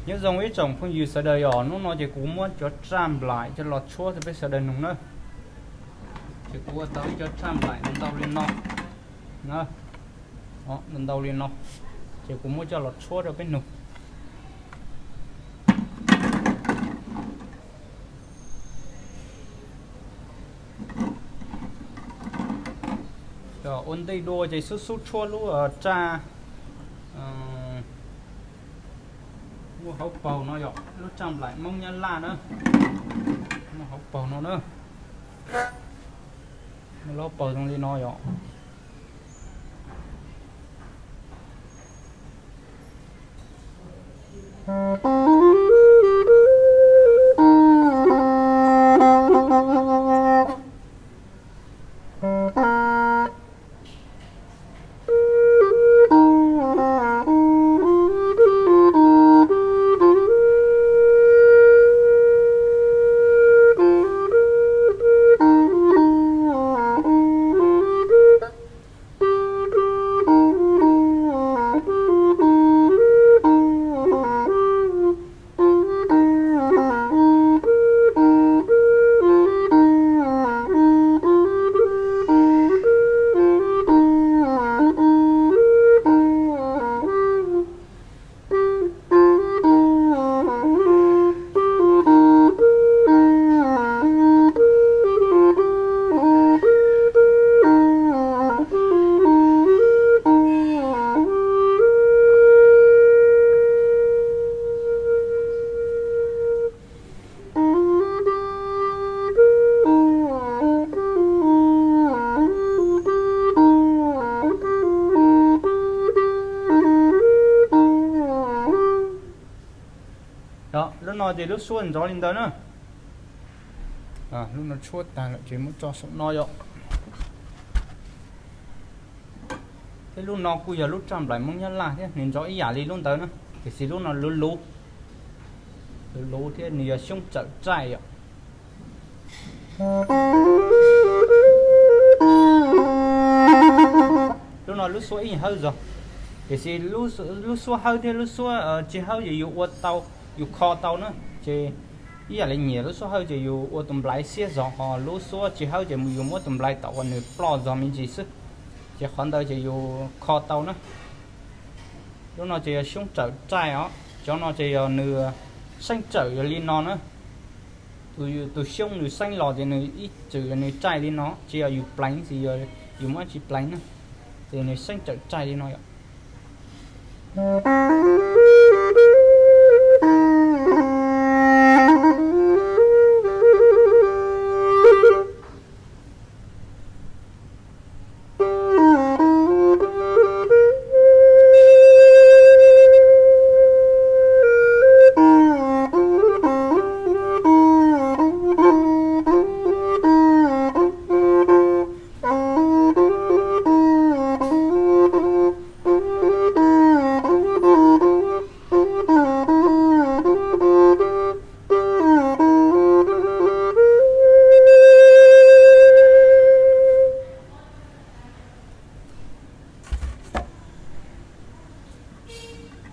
Nyob zoo ib tsoom phooj ywg sawv daws, yog hnub no ces kuv muab cov raj nplaim coj los tshuab rau peb sawv daws nug na. Ces kuv ua tau ib cov raj nplaim ntau li no, ntau li no, ces kuv muab coj los tshuab rau peb nug. Ua ntej dua ces xub xub tshuab lub raj muaj hauv paug no yom, lub raj nplaim Hmoob Nyab Laj na, muaj hauv paug no na, muaj lub paug zoo li no yom. Lub no ces lub suab nrov li ntawd na. Lub no tshuab tag lawm ces muab tso saum no yom. Thiab lub no kuj yog lub raj nplaim Hmoob Nyab Laj thiab, nws nrov ib yam li lub ntawd na, tiam sis lub no luv luv, luv luv thiab nws yog xyoob tsawm raij yom. Lub no lub suab ib hawb zog, tiam sis lub suab hawb thiab lub suab tsis hawb ces yus ua tau, yus kho tau na. Ces ib yam li nyiam lub suab hawb ces yus ua tus nplaiv xiab zog, ho lub suab tsis hawb ces yus muab tus nplaiv tom uas nws ploj zog me ntsis xwb, ces qhov ntawd ces yus kho tau na. Lub no ces yog xyoob tsawm raij os, cov no ces yog nws xeeb tsawm yog li no na. Tus xyoob nws xeeb los ces nws ib txwm yog nws raij li no, tsis yog yus pleev, tsis yog yus muab tsis pleev na, ces nws xeeb tsawm raij li no yom.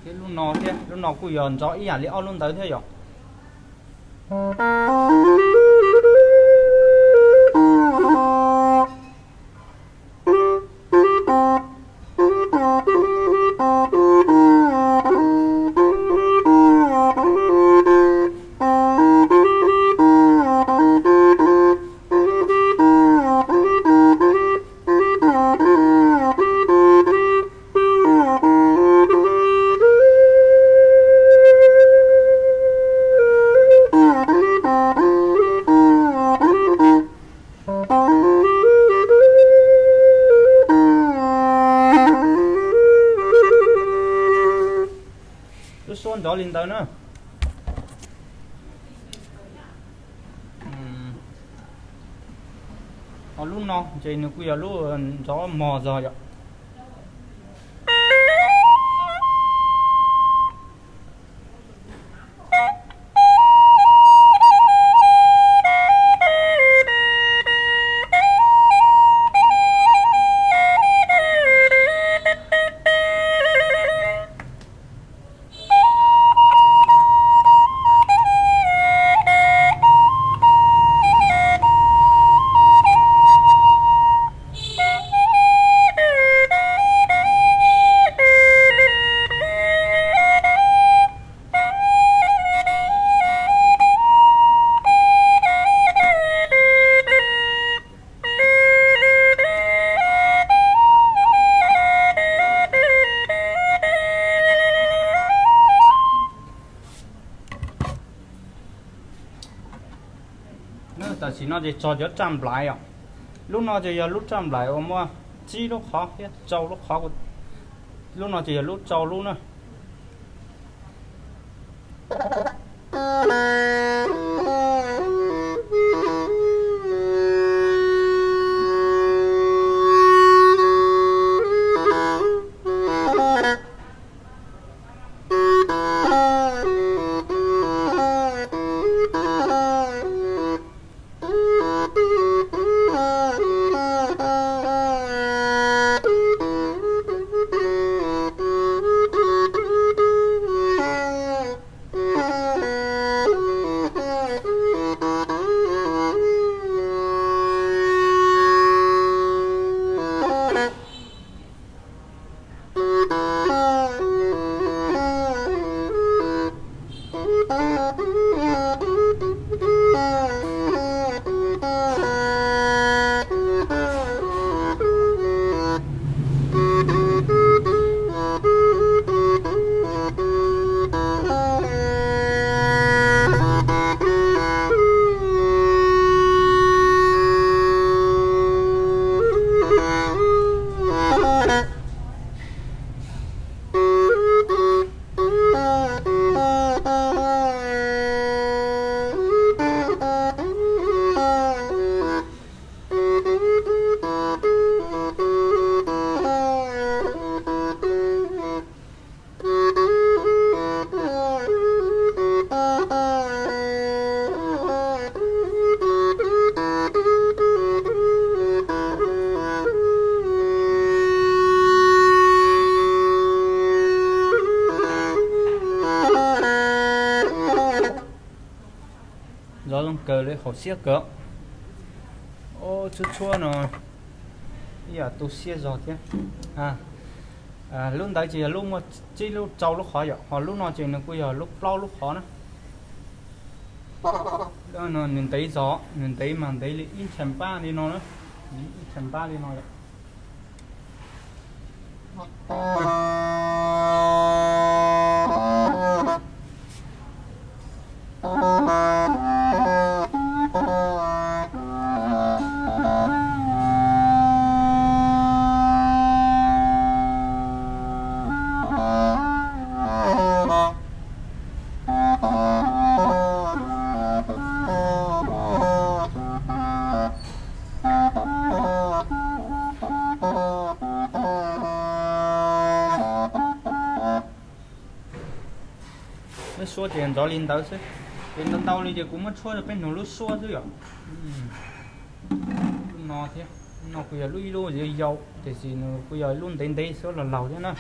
Thiab lub no thiab, lub no kuj yog nrov ib yam li ob lub ntawd thiab yom. Nrov li ntawd na. Ho lub no ces nws kuj yog lub nrov mos zog yom. Tam sim no ces txog cov raj nplais os. Lub no ces yog lub raj nplais uas muaj tsib lub qhov thiab rau lub qhov. Lub no ces yog lub rau lub na. Zov zoo kawg li, haum siab kawg. Tshuab tshuab no ib yam tu siab zog thiab. Lub ntawd ces yog lub muaj tsib lub rau lub qhov yom, ho lub no ces nws kuj yog lub plaub lub qhov na. Nws ntev zog, nws ntev mas ntev li ib ntsha npab li no na, ib ntsha npab li no yom. Lub suab ces nrov li ntawd xwb. Ces ntau ntau li ces kuv muab tshuab rau peb nug lub suab xwb yom. Lub no thiab, lub no kuj yog lub ib lub yau yau, tiam sis nws kuj yog lub ntev ntev xwb, laug laug thiab na.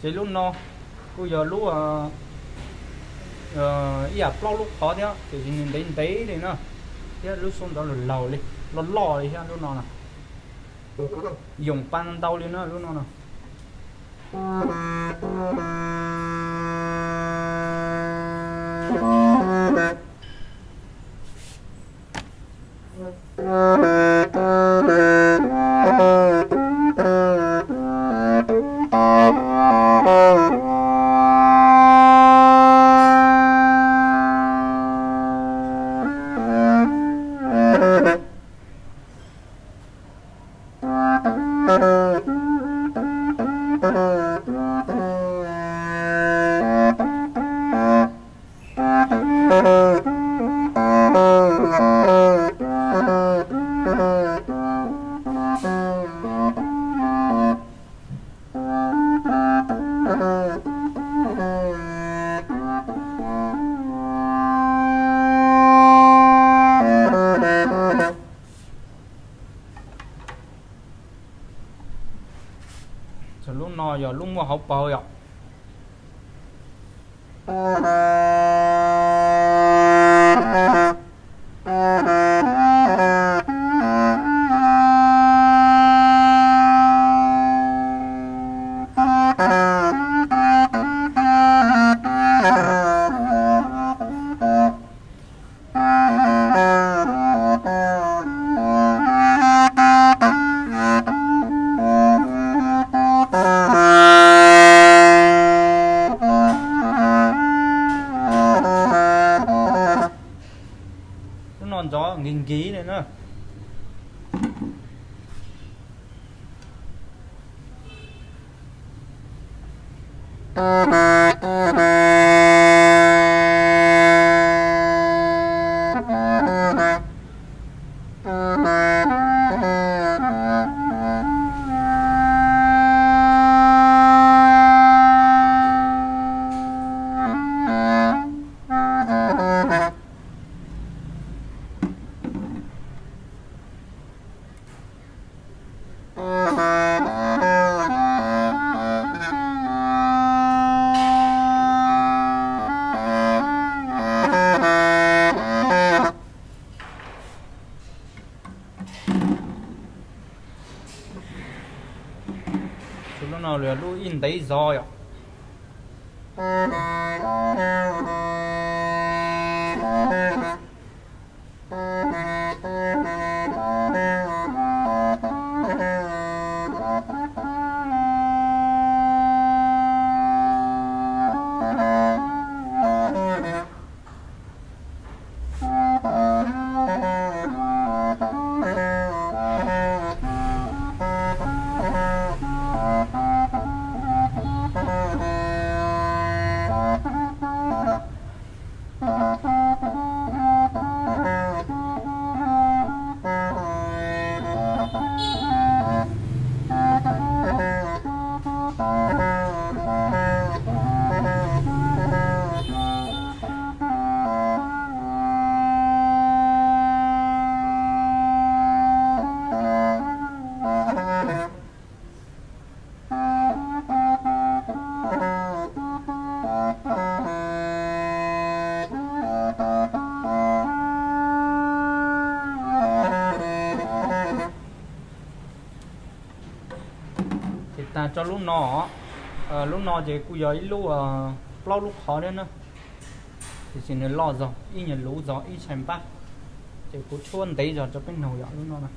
Ces lub no kuj yog lub ib yam plaub lub qhov thiab, tiam sis nws ntev ntev li na, thiab lub xub ntawd laug laug li, loj loj li thiab lub no na. Yoom pa ntau li na lub no na. Lub no yog lub muaj hauv paus yom. Lub no ntxov nkig nkig li na. Lub no lub ib ntev zog yom. Ces tag tso lub no, lub no ces kuj yog ib lub plaub lub qhov thiab na, tiam sis nws loj zog, ib nyuag luv zog ib tshais npab, ces kuv tshuab ntev zog rau peb noog yom lub no na.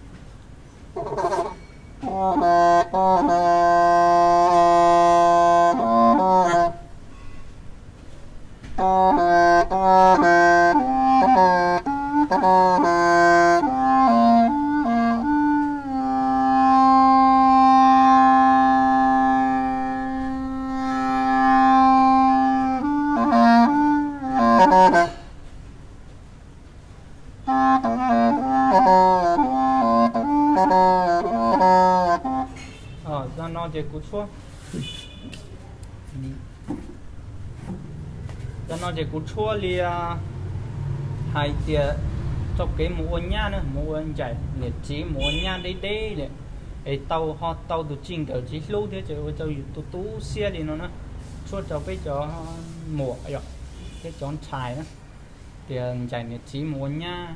Zog no ces kuv tshuab, zog no ces kuv tshuab li hais tias txoj kev mus ua nyab na, mus ua ncaim niam txiv mus ua nyab deb deb li, Es tau ho tau tus txij nkawm tsis hlub thiab ces ua rau yus tu tu siab li no na. Tshuaj rau peb cov muam yom, thiab cov ntxhais na, tias ncaim niam txiv mus ua nyab,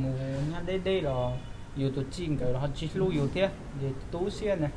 mus ua nyab deb deb los yus tus txij nkawm los ho tsis hlub yus thiab ces tu siab na.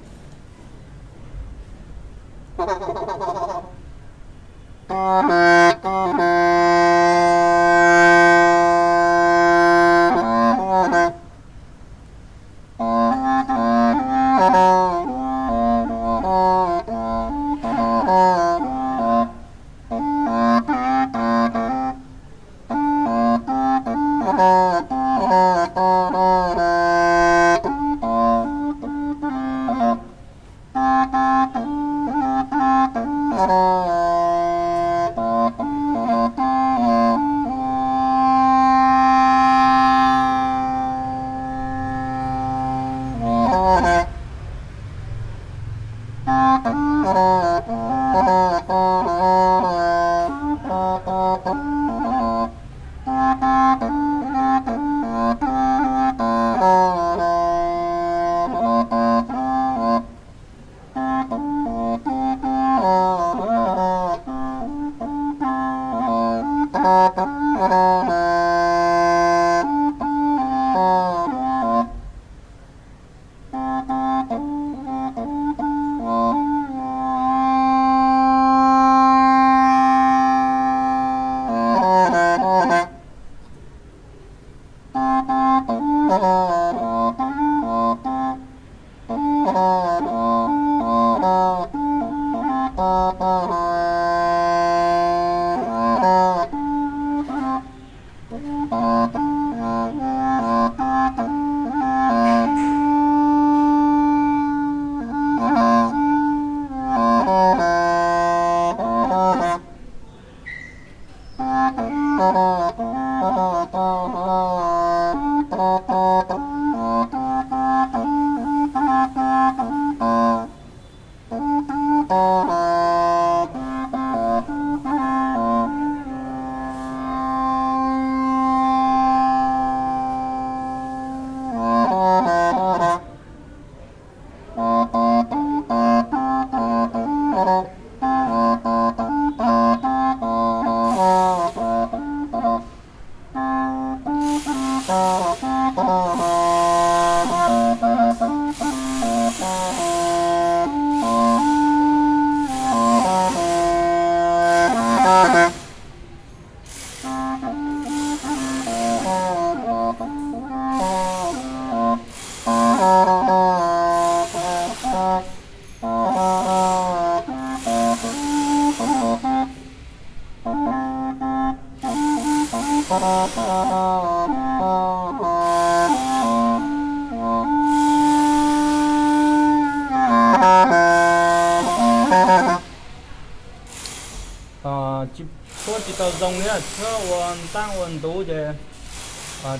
Tshuab tsis tau zoo thiab, tshuab ua ntab ua ntuv ces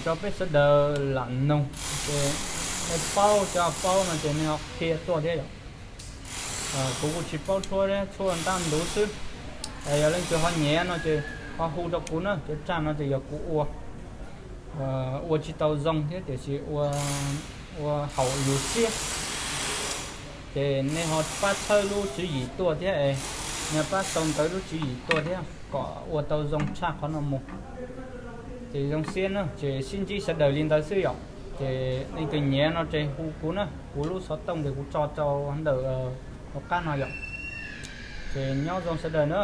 rau peb sawv daws lam noog, ces nej paub, cov paub no ces nej ho qhia tuaj thiab yom. Kuv kuj tsis paub tshuab, tshuab ua ntab ntuv xwb. Yog leej twg ho nyiam no ces ho hu rau kuv na, cov tsaj no ces yog kuv ua, ua tsis tau zoo thiab tiam sis ua haum yus siab. Ces nej ho pab txhawb lub tswv yim tuaj thiab es, nej pab sau ntawv lub tswv yim tuaj thiab kom ua tau zoo tshaj qhov no mus. Ces zoo siab na, ces sib ntsib sawv daws li ntawd xwb yom. Ces leej twg nyiam no ces hu kuv na, kuv lub xov tooj ces kuv tso rau ntawm hauv qab no yom. Ces nyob zoo sawv daws na.